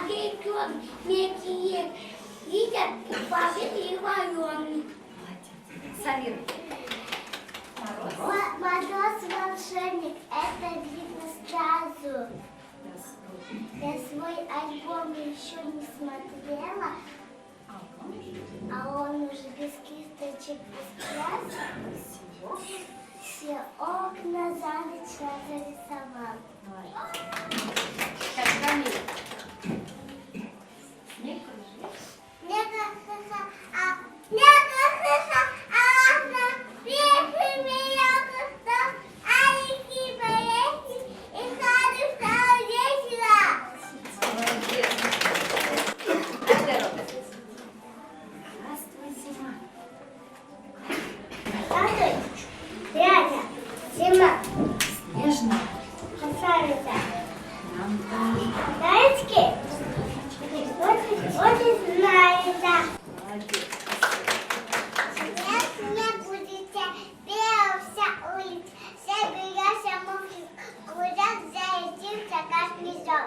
Огонек мягкие, видят павлин и ворон. Молодец. Самир. Мороз. Мороз волшебник, это видно сразу. Я свой альбом еще не смотрела, а он уже без кисточек, без красок. Все окна за ночь зарисовал. Так, Камиль. Снег кружит. Молодец. Әйдә, Роберт. Здравствуй, зима. Дядя, зима, Снежная. красавица. Нам тоже. Зайчики очень, очень нравится. Молодец. Нет, не будете, белая вся улица, вся береза мокрый, куда зарядился, как мешок.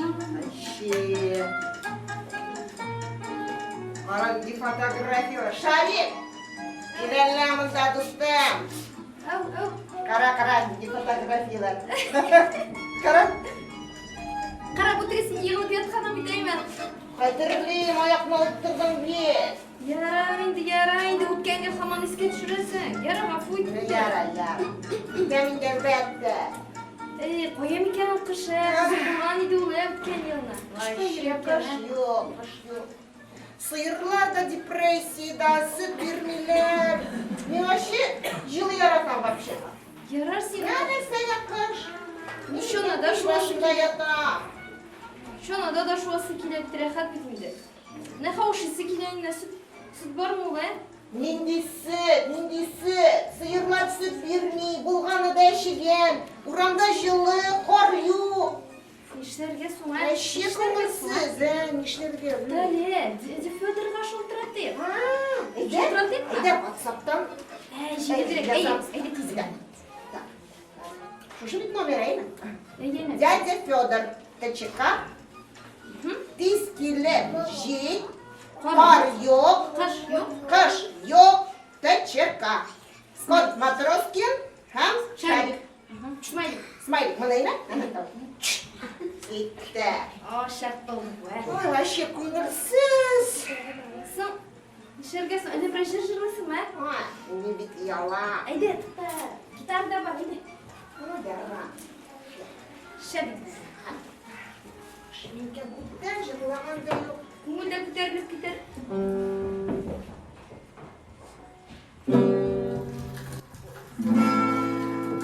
Вообще. Кара, нинди фотография. Шарик! Кил әле монда, дустым. Ау, ау. Кара, кара, нинди фотографияләр. Кара. Карап утырасың, егылып ятканың бит әймен. Хәтерлим, аякны оттырдың бит. Ярар инде, ярар инде, үткәнгә һаман искә төшерәсең. Ярар, гафу ит. Ярар, ярар. Китәм инде, әлбәттә. Эй, кая микән ул кыш, ә? Кызык булган иде ул, ә, үткән елны. Кыш юк, кыш юк. Сыерлар да депрессиядә, сөт бирмиләр. Мин вообще җылы яратам вообще. Ярар син. Менә нәрсәгә кыш. Чанада шуасы Башында ята. Чанада да шуасы килә бит, рәхәт бит инде. Менә хавышысы килә инде, сөт, сөт бармы ул, ә? Нинди сөт, нинди сөт? Сыерлар сөт бирми, булганы да әчегән. Урамда җылы, кар юк. Нишләргә соң, ә? Вообще күңелсез, ә, нишләргә? Дале, дядя Федорга шылтыратыйк. А, әйдә, Шылтыратыйкмы? әйдә, WhatsApp'тан. Әй, җиңелрәк, әй, әйдә тизрәк. Так. Шушы бит номер, әйме? Әйеме? Дядя Федор, ТЧК, тиз килеп җит, кар юк, Кыш юк. кыш юк, ТЧК. Кот Матроскин һәм Шарик. Смайлик. Смайлик, моны әйме? Китте. О, шәп булды бу, ә. Ой, вообще күңелсез. Соң, нишләргә соң? Әллә берәр җыр җырлыйсыңмы, ә? Ой, мин бит ояла. Әйдә, тукта. Гитара да бар, әйдә. Ой, яра. Шәп итеп. Миндә күптән җырлаган да юк. Күңел дә күтәрелеп китәр.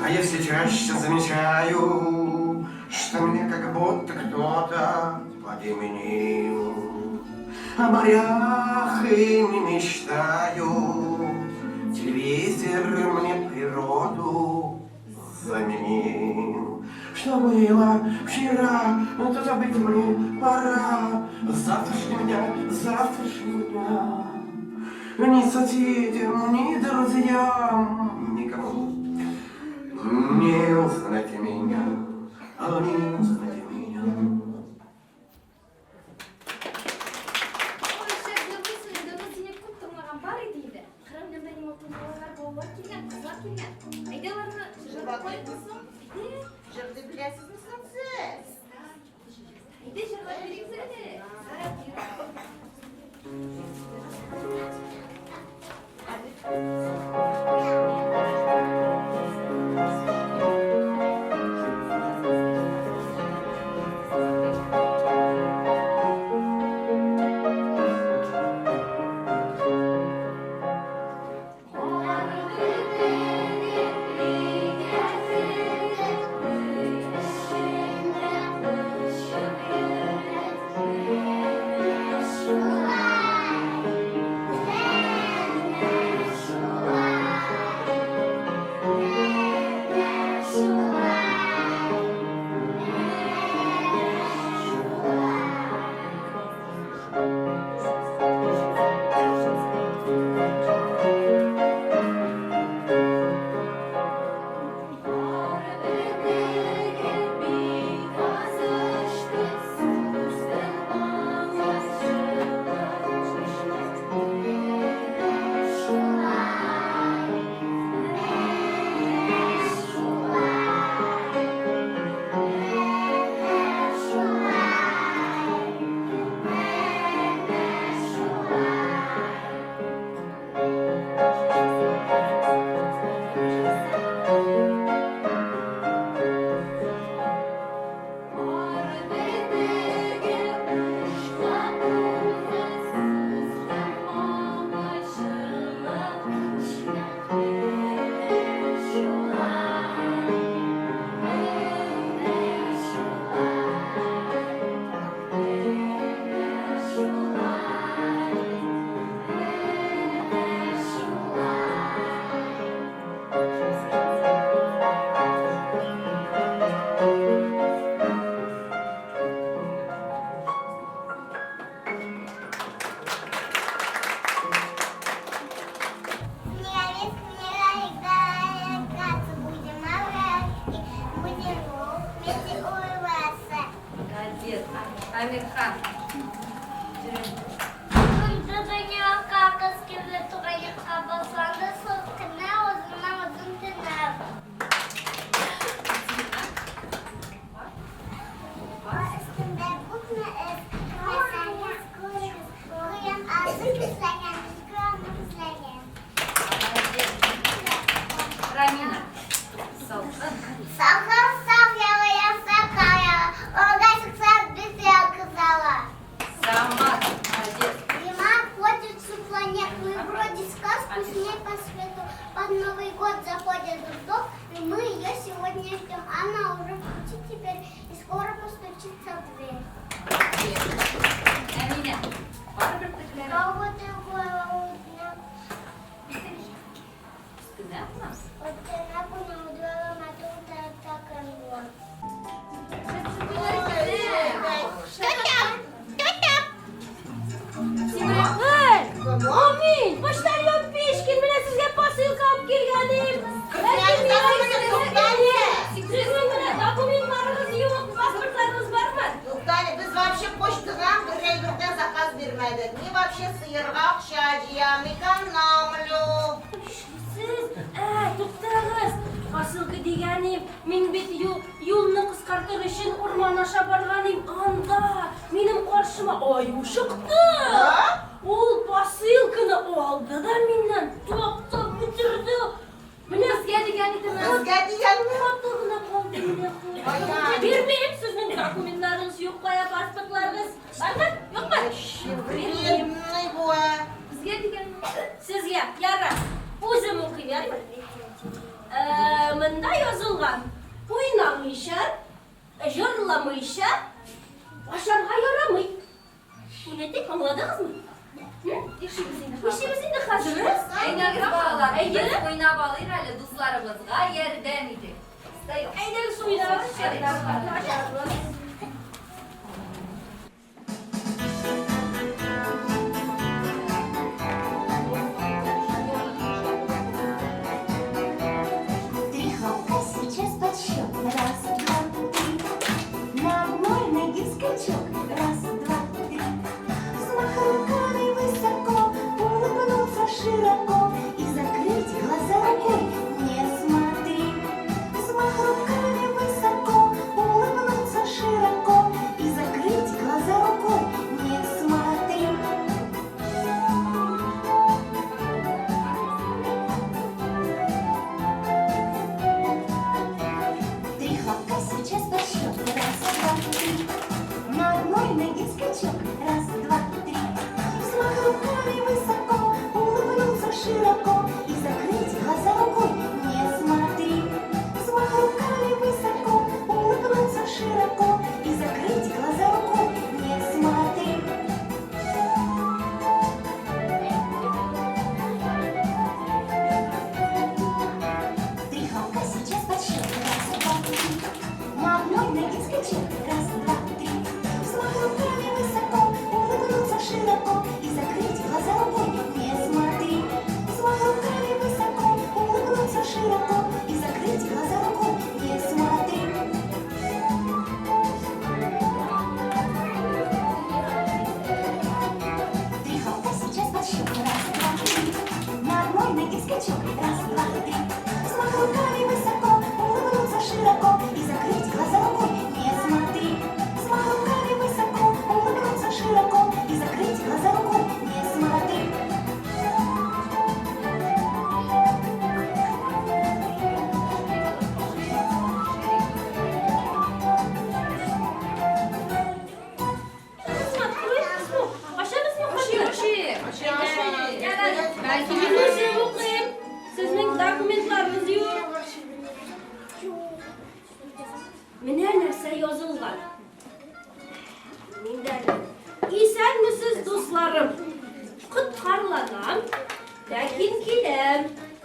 А я все чаще замечаю, что мне как будто кто-то подменил. О морях и не мечтаю, телевизор мне природу заменил. Что было вчера, то забыть мне пора. С завтрашнего дня, с завтрашнего дня. Ни соседям, ни друзьям, никому не узнать меня, а не узнать меня. Ой, шәп җырлыйсың инде, аны сине күп тыңлаган бар иде инде. Кара, менә монда матур балалар, балалар килгән, кызлар килгән. Әйдә аларны җырлап куйыйкмы соң? Әйдә. Җырлый беләсезме соң сез? Әйдә җырлап бирегез әле. Сара, бир. Әмирхан. Бүгенге дөньяга кыз килде туган якка башланды шул көнне озыннан озын төннәр. Өстендә күпме эз, күрмәсәгез күрегез, куян азын эзләгән, төлке аны эзләгән. Рамина. Салкын. Салкын саф ява яса кар ява, Урга чыкса без кызала. Самат. Молодец. Зима ходит всю планету и бродит сказку с ней по свету. Под Новый год заходит в дом, и мы ее сегодня ждем. Она уже в пути теперь и скоро постучится в дверь. Әминә. Пар бөртекләре. Кого такое дня? Өстенә кунам. Вот она куна удвала мату так вот. Кто там? Кто там? Амин! Почтальон Пешкин, менә сезгә посылка алып килгән идем. Сезнең менә документларыгыз юк, паспортларыгыз бармы? Туктале, без вообще почтадан бер әйбердә заказ бирмәдек. Мин вообще сыерга акча җыям, экономлю. Сез, ә, туктагыз. Посылка дигәнем, мин бит юл, юлны кыскартыр өчен урман аша барган идем. Анда минем каршыма аю чыкты. А? Ул посылканы алды да миннән таптап бетерде. Менә Безгә дигән идеме? Безгә дигәнме? Хаты гына калды менә. Ай-яй. Бирмим, сезнең документларыгыз юк, кая паспортларыгыз? Бармы? Юкмы? Вообще вредный бу, ә. Безгә дигәнме? Сезгә, ярар. Үзем укыйм, ярыймы? Монда язылган: уйнамыйча, җырламыйча ашарга ярамый. Күнәтек, аңладыгызмы? Нишлибез инде? Нишлибез инде хәзер? Әйдәгез, балалар, Әйе. без уйнап алыйк әле, дусларыбызга ярдәм итик. Встаем. Әйдәгез уйнабыз. Три хлопка сейчас подсчет. Раз, два, три. На одной ноге скачок. Раз, два, три. Взмах руками высоко, улыбнуться широко и закрыть глаза рукой. Не смотри. Взмах руками высоко, улыбнуться широко и закрыть глаза рукой. Не смотри. Три хлопка сейчас подсчет. Раз, два, три. На одной ноге скачок. Раз, два, три. Взмах руками высоко, улыбнуться широко и закрыть глаза рукой. Не смотри. Взмах руками высоко, улыбнуться широко и закрыть глаза рукой. Не смотри. Три хлопка сейчас подсчет. Раз, два, три. На одной ноге скачок. Раз, два, три. Взмах руками высоко, улыбнуться широко и закрыть глаза рукой. Не смотри. Взмах руками высоко, улыбнуться широко и закрыть глаза рукой. Не смотри. Три хлопка сейчас подсчет. Раз, два, три. На одной ноге скачок. Раз, два, три. Взмах руками высоко, улыбнуться широко и закрыть глаза рукой. Не смотри. Взмах руками высоко, улыбнуться широко и закрыть глаза рукой. Не смотри. Кызмы, ашабызмы? Ашыйк, ашыйк. Бәлки Мин үзем укыйм. Сезнең документларыгыз юк. Менә нәрсә язылган. Миндә әле. Исәнмесез, дусларым. Коткарланам, ләкин киләм.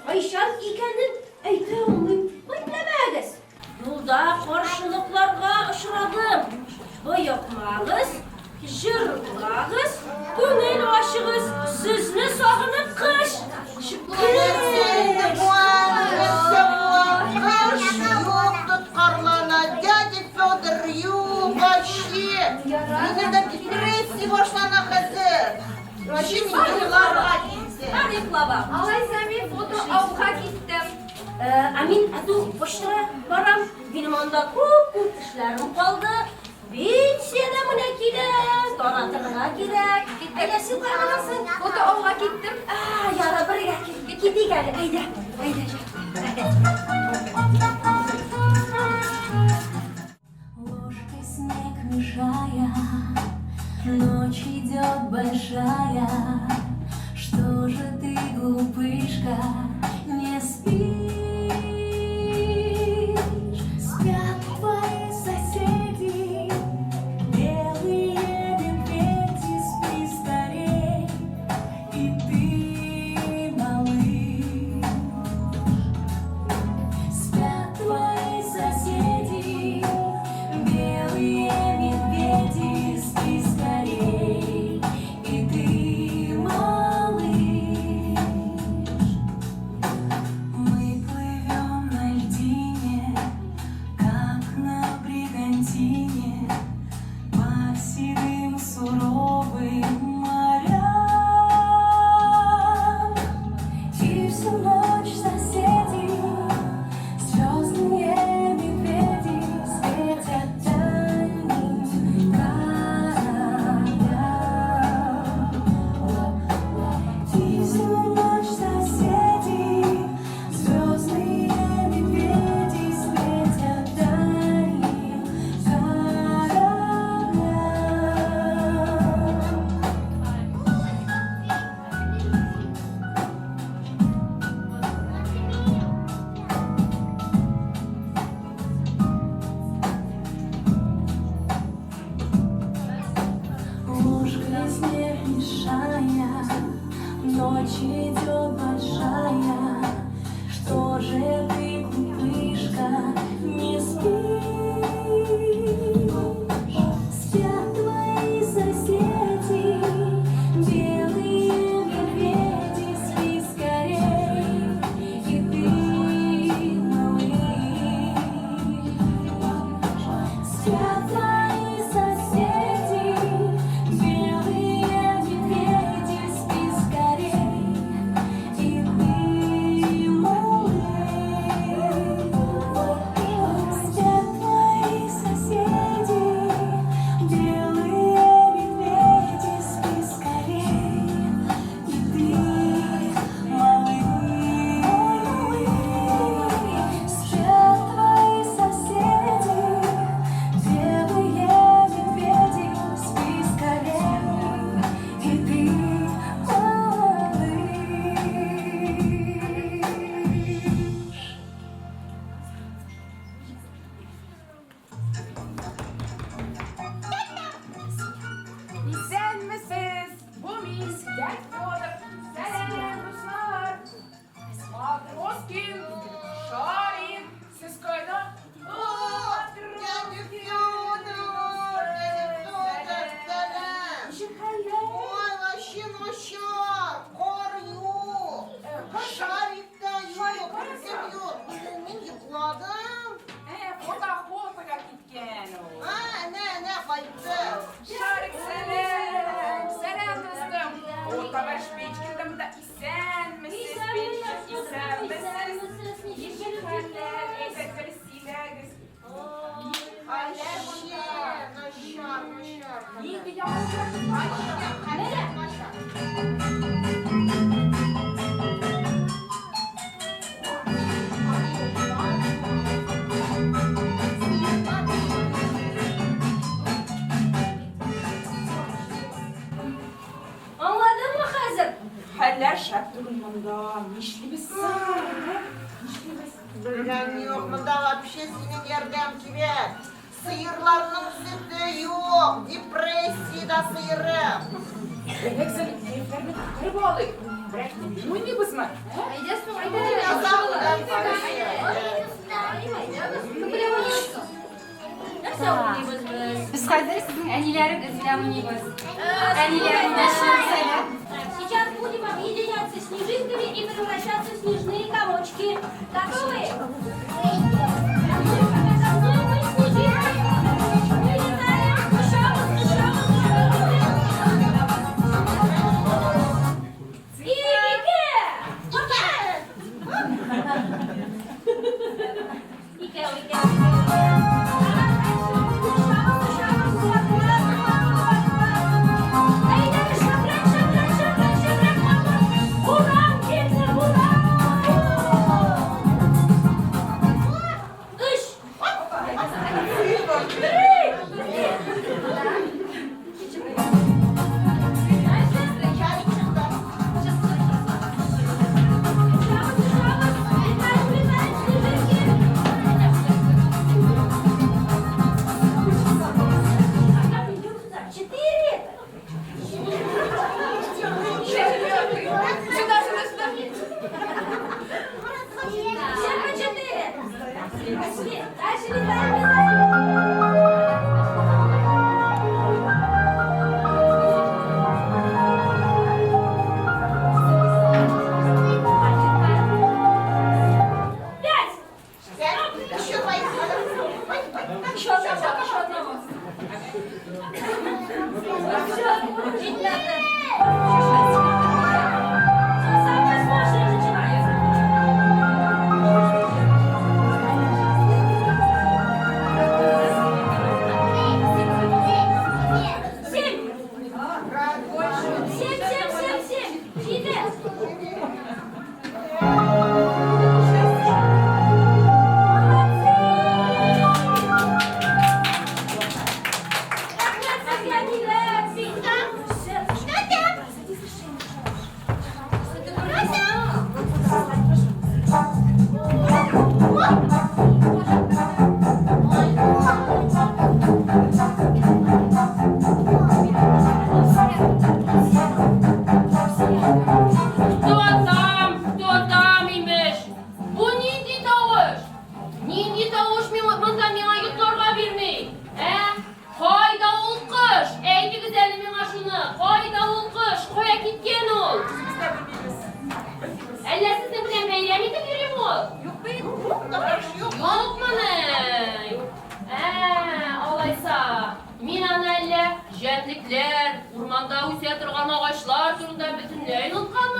Кайчан икәнен әйтә алмыйм. Гаепләмәгез. Юлда каршылыкларга очрадым. Боекмагыз, җырлагыз, күңел ачыгыз. Сезне сагынып кыш. Нәрсә инде бу, ә? Нәрсә бу, ә? Кыш юк, тоткарлана. Дядя Федор юк, вообще. Минем дә Вообще мин йокларга киттем. Бар йоклап ал. Алайса мин фото ауга киттем. Ә мин әтү почтага барам. Минем анда күп-күп эшләрем калды. Пенсия дә менә килә, таратырга кирәк. Әйдә, син кая барасың? Фото ауга киттем. А, яра, бергә китик әле. Әйдә, әйдә, әйдә. Ложкой снег мешая, ночь идет большая. Что же ты, глупышка, не спишь? Спят твои соседи, белые медведи, спи скорей, и ты, малыш. Спят твои соседи, белые медведи, спи скорей, и ты, малыш. Мы плывем на льдине, как на бригантине, по седым суровым морям. И всю ночь соседи, звездные медведи, светят дальним кораблям. И всю ночь соседи, звездные медведи, светят дальним кораблям. Ложкой снег мешая, ночь идет большая. Что же ты, глупышка, не спишь? Спят твои соседи, белые медведи, спи скорей, и ты, малыш. Спят твои соседи, белые медведи, спи скорей, и ты, малыш. Спят твои соседи, белые медведи, спи скорей, и ты, малыш. Спят твои соседи, белые медведи, спи скорей, и ты, малыш. Исәнмесез! Бу мин, дядь Федор. Сәлам, дуслар! Матроскин, Шарик, сез кайда? О, дядя Федор, дядя Федор, сәлам. Ничек хәлләр? Ой, вообще начар, кар юк, шарик та юк, беркем юк. Мин йокладым. Фотоохотага киткән ул. А, әнә, әнә, кайтты. Шарик, сәлам! Сәлам, дустым! О, товарищ Печкин да монда. Исәнмесез, Печкин, исәнмесез. Ничек хәлләр? Әйбәт сөйләгез. Вообще начар, начар. Нинди яңалыклар? Вообще хәлләр начар. Аңладыңмы хәзер? Хәлләр шәп түгел монда. Нишлибез соң? Нишлибез? Белгән юк, монда вообще синең ярдәм кирәк. Сыерларның сөте юк, депрессиядә сыерым. Әйдәгез әле кәефләрне күтәреп алыйк. Берәр уен уйныйбызмы? Әйдә соң, әйдә. Кем белән уйныйсың? Нәрсә уйныйбыз без? Без хәзер сезнең әниләрегез белән уйныйбыз. Әниләрегез. Так, сейчас будем объединяться снежинками и превращаться в снежные комочки. Готовы? Ну, мы снежинки. Мы летаем. Дышим, дышим, дышим.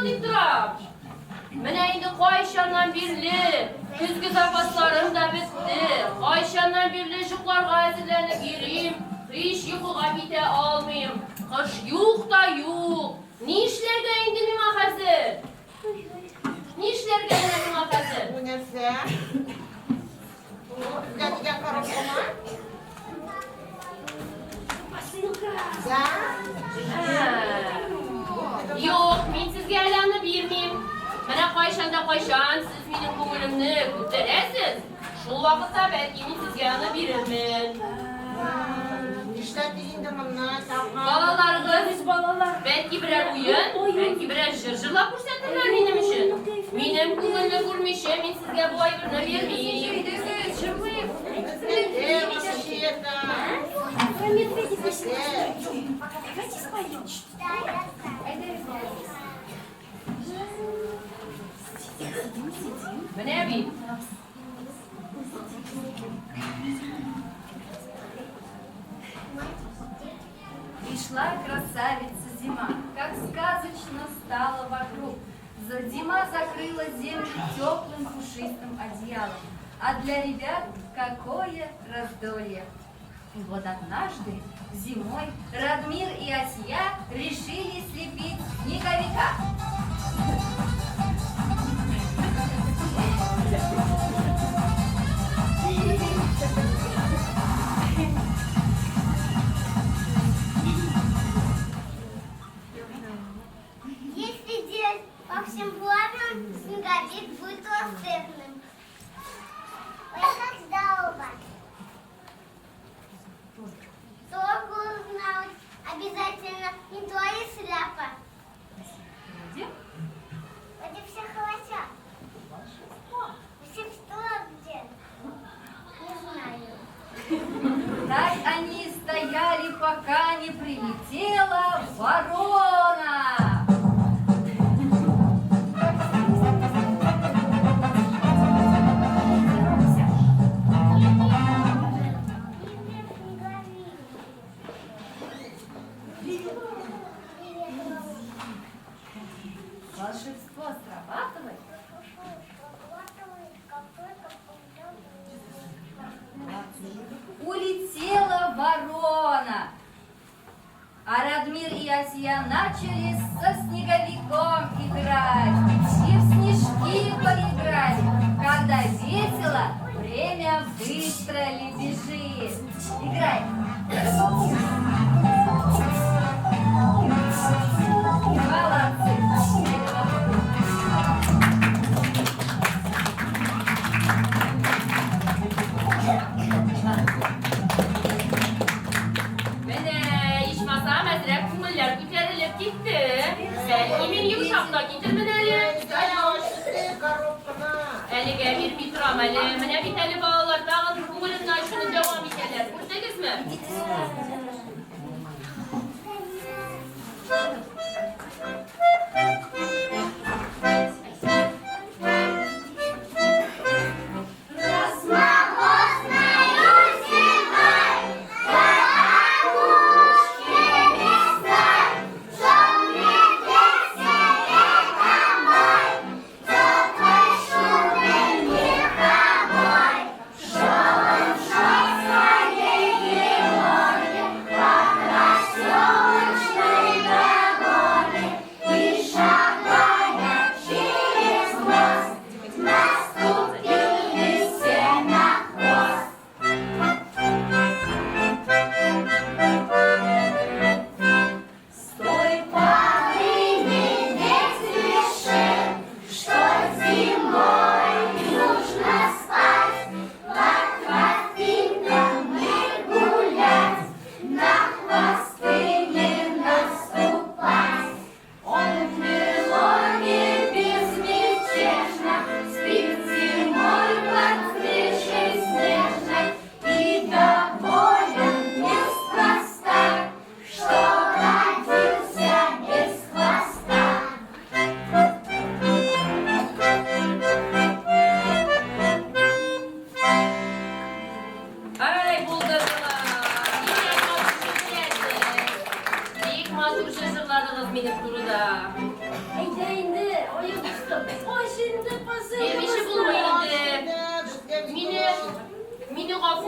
булырмы дип торам. Менә инде кайчаннан бирле көзге запасларым да бетте. Кайчаннан бирле җокларга әзерләнеп йөрим, һич йокыга китә алмыйм. Кыш юк та юк. Нишләргә инде миңа хәзер? Нишләргә менә миңа хәзер? Бу нәрсә? Бу безгә дигән коробкамы? Посылка. Да? Юк, мин сезгә әле аны бирмим. Менә кайчан да кайчан сез минем күңелемне күтәрәсез, шул вакытта бәлки мин сезгә аны бирермен. Нишләп инде монны тагын? Балаларыгыз, Без балалар. бәлки берәр уен, бәлки берәр җыр җырлап күрсәтерләр минем өчен. Минем күңелне күрмичә, мин сезгә бу әйберне бирмим. Әйдәгез, җырлыйк. Э, вообще-то. Про медведя песню споем. Давайте споем. Да, я знаю. Әйдәгез, балалар. Сидим, сидим. Менә бит. Пришла красавица зима, как сказочно стало вокруг. Зима закрыла землю теплым пушистым одеялом. А для ребят какое раздолье! И вот однажды зимой Радмир и Асия решили слепить снеговика. Если делать по всем правилам, снеговик будет волшебным. Ой, как здорово! Только узнал обязательно не твоя шляпа. Где? Вроде все хорошо. Волшебство где? Не знаю. Так они и стояли, пока не прилетела ворона. Привет, снеговик. Привет, малыш. Волшебство срабатывает. Срабатывает, как только пойдем. Улетела ворона. А Радмир и Асия начали со снеговиком играть. И в снежки поиграли. Когда весело, время быстро ли бежит. Играй. Молодцы. Менә ичмасам әзрәк күңелләр күтәрелеп китте. Бәлки мин йомшак та китермен әле. Коробканы. Әлегә бирми торам әле. Менә бит әле балалар тагын күңелемне ачуны дәвам итәләр. Күрдегезме? С морозною зимой, бабушки весной, чтоб медведь себе домой, теплой шубы меховой, чтоб он шел своей дорогой.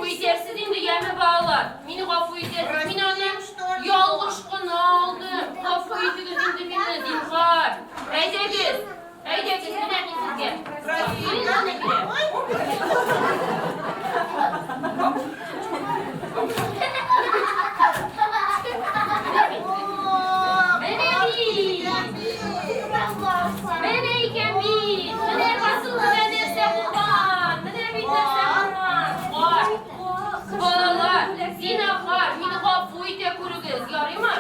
гафу итәрсез инде, яме, балалар. Мине гафу итәрсез. Мин аны ялгыш кына алдым. Гафу итегез инде мине, зинһар. Әйдәгез, әйдәгез, менә мин сезгә. Посылканы бирәм. Менә бит! Менә икән бит! Менә посылкада нәрсә булган! Менә бит нәрсә булган! Кар! Балалар, зинһар, мине гафу итә күрегез, ярыймы?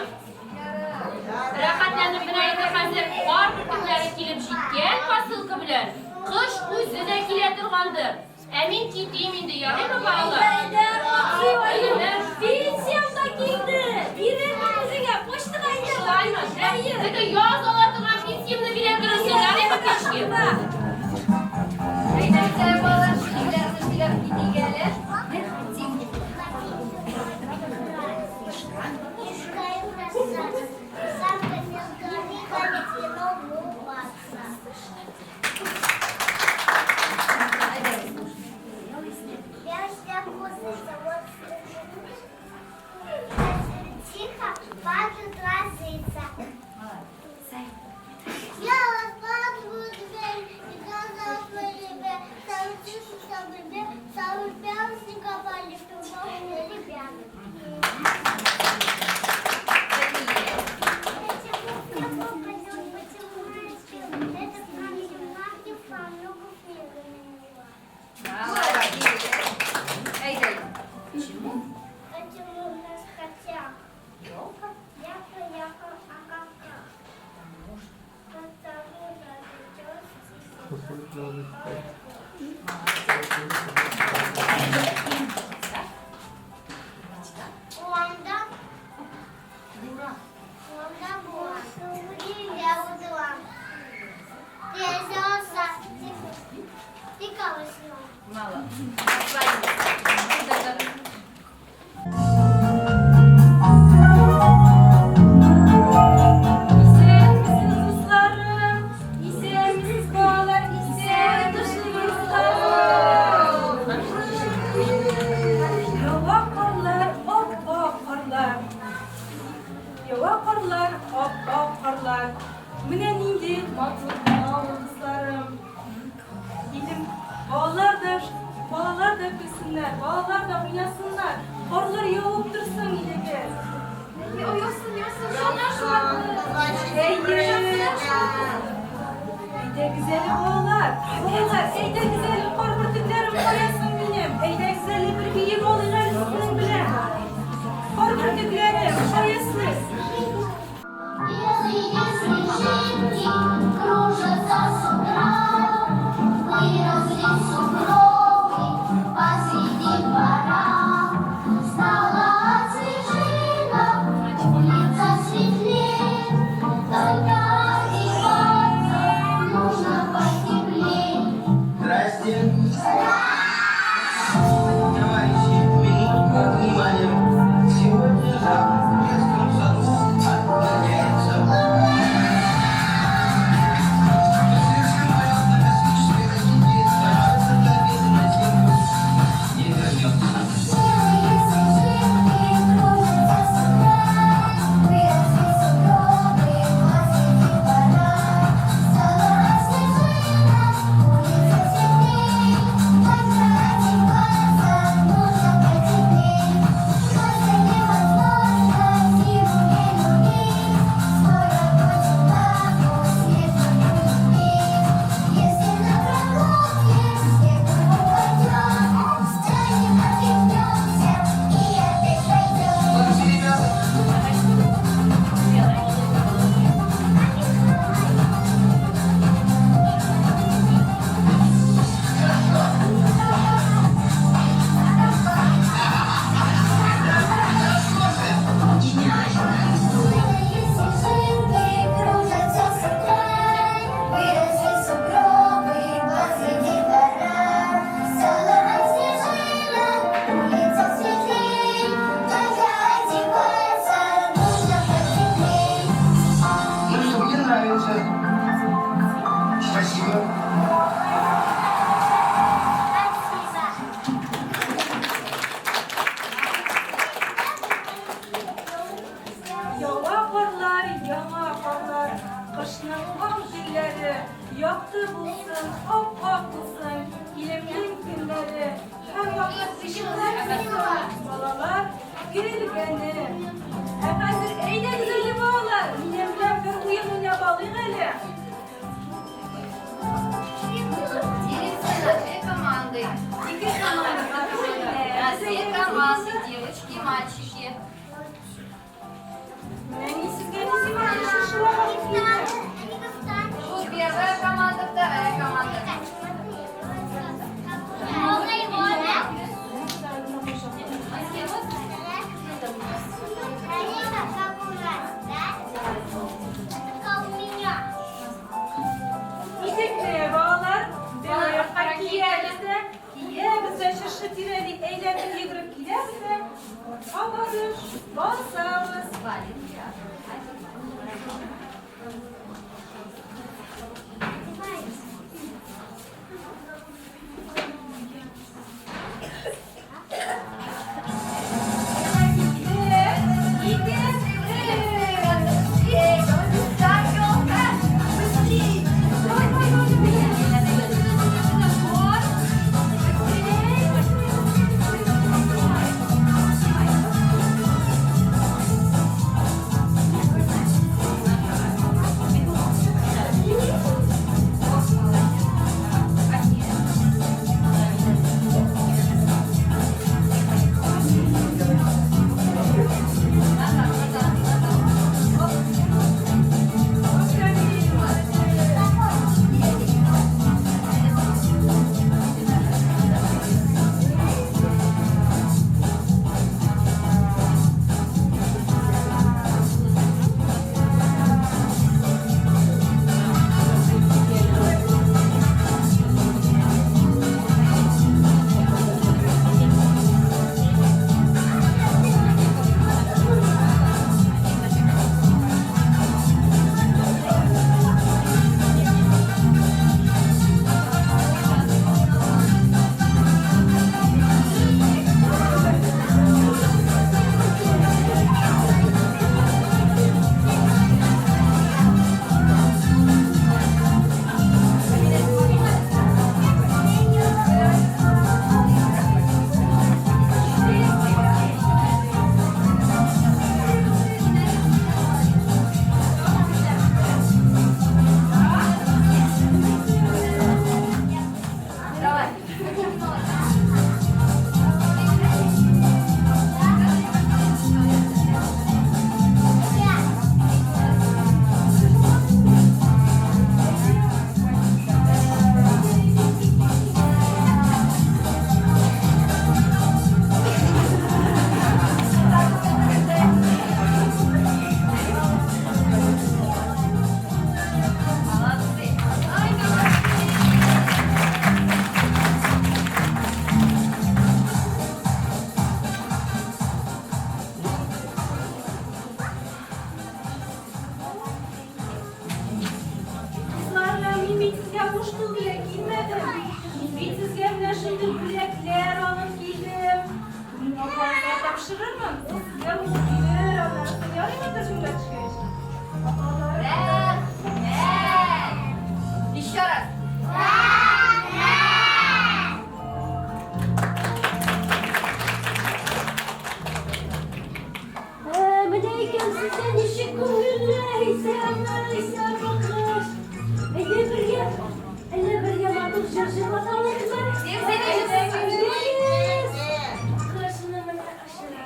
Рәхәтләнеп менә инде хәзер кар бөртекләре килеп җиткән посылка белән, кыш үзе дә килә торгандыр. Ә мин китим инде, ярыймы, балалар? Әйдә, абзый, аю, пенсиям да килде. Бирермен үзеңә, почтага әйдә. Шулаймы? Әйе. Теге яз ала торган пенсиямне бирә торырсың, ярыймы, кичке? Әйдә, әйдә, балалар, шигырьләрне сөйләп китик әле. Сам конец горы, конец вино улыбаться. Я шляпу вот тихо падают ложиться. Я распахиваю дверь и глаза открыли, самый тихий, самый белый, самый первый снегопад, любовный ребят. Это много снега намело. Молодец. Әйдә. Почему у нас хотя? Елка? Яка, яка, а кака? Потому что Урамда Урамда була. Я удала. Я Ты кого снял? Молодец. Исәнмесез, дусларым! Исәнмесез, балалар! Исәнмесез, дусларым! Ява карлар, ап-ак карлар. Ява карлар, ап-ак карлар. Менә нинди матур авыл, дусларым. Илем, балалар да, балалар да көлсеннәр, балалар да уйнасыннар. Карлар явып торсын илебез. Яусын, яусын. Әйе. Әйдәгез әле, балалар. Балалар, әйдәгез әле, кар бөртекләрем каясың минем. Әйдәгез әле бер биеп алыйк әле сезнең белән. Кар бөртекләрем, каясыз? Белые снежинки кружатся с утра, Выросли сугробы посреди двора. Стала от снежинок улица светлей, Только одеваться нужно потеплей. Здрасте. Товарищи, минутку внимания. Сегодня завтрак в детском саду отменяется. Слишком полет на космической ракете становится для обеда на Землю не вернется. Белые снежинки кружатся с утра, Выросли сугробы посреди двора. Стала от снежинок улица светлей, Только одеваться нужно потеплей. Просто невозможно зиму не любить, Скоро будет папу снег будет бить. Если на прогулке снег упадет, встанем, отряхнемся и опять пойдем. Молодцы, ребята. Белые снежинки кружатся с утра, Выросли сугробы посреди двора. Стала от снежинок улица светлей, Только одеваться нужно потеплей. Ну что, мне нравится. Спасибо. Спасибо. Таң җилләре якты булсын, ап-ак булсын, илемнең көннәре һәрвакыт җылы булсын, балалар көлгәне. Ә хәзер әйдәгез әле, балалар, минем белән бер уен уйнап алыйк әле. Делимся на две команды. Ике командага бүленәбез. На две команды, девочки и мальчики. Менә мин сезгә нинди матур чыршылар алып килдем. Тут первая команда, вторая команда. Как у нас, да? Это как у меня. Итекне, балалар, бер аякка киябез дә, киябез дә чыршы тирәли әйләнеп йөгереп киләбез дә, артка барып басабыз. Валенки. Бер, ике, өч. Так, елка! Быстрей! Давай, давай, давай, давай! Вот! Быстрей! Быстрей, быстрей, быстрей! Назад, назад, назад. Афәрин, молодец. Давай. Молодцы. Ай, молодцы. Кызлар, мин бит сезгә буш кул белән килмәдем. Мин бит сезгә менә шундый бүләкләр алып килдем. Мин апагызга тапшырырмын, ул сезгә укып бирер, аннары соң ярыймы төркемгә төшкәч? Апалар. Рәхмәт. Еще раз. Менә икән сездә ничек күңелле, исәнме, исәнме кыш. Әйдә бергә, әллә бергә матур җыр җырлап алыйкмы? Всем зарядиться. Әйдәгез. Кышны менә очыра.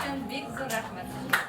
өчен бик зур рәхмәт.